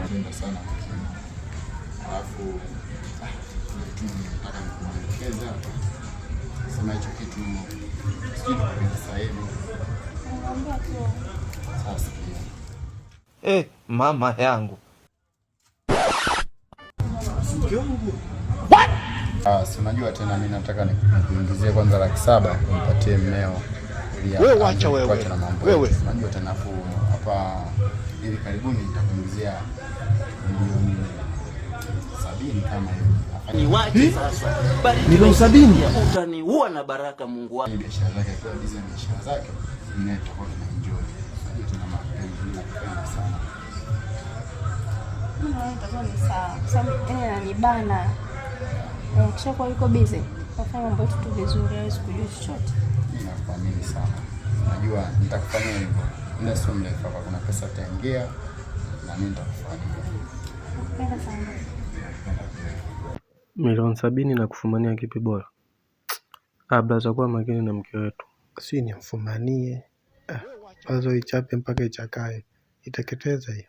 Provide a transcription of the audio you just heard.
Napenda sana mke. Alafu kitu nataka nikuelekeze hapa. Sema hicho kitu sijui nikueleze sasa hivi. Sasa sikia. Eh, mama yangu. Ah, si unajua tena mimi nataka nikuingizie kwanza 700,000 nipatie mmeo ili Wewe wacha aanze wewe. kuacha na mambo Wewe. yetu. Unajua tena afu hapa hivi karibuni nitakuingizia 70 milioni kama hivi. Afanye Niwache sasa. Bariki 70 milioni? Utaniua na baraka Mungu wangu. biashara zake, akiwa busy na biashara zake, mimi naye tutakuwa tuna enjoy. Unajua tena mapenzi, mimi nakupenda sana. Mimi naona itakuwa ni sawa. Kwa sababu yeye ananibana. Eh, kishakuwa yuko busy. Tafanya mambo yetu tu vizuri, hawezi kujua chochote. Mimi nakuamini sana. Najua nitakufanyia hivyo. Muda sio mrefu hapa kuna pesa itaingia na mimi nitakufanyia. Nakupenda sana. Nakupenda pia. 70 milioni na kufumania kipi bora? Ah, blaza kuwa makini na mke wetu. Si nimfumanie? Ah, wazo ichape mpaka ichakae. Iteketeza hiyo.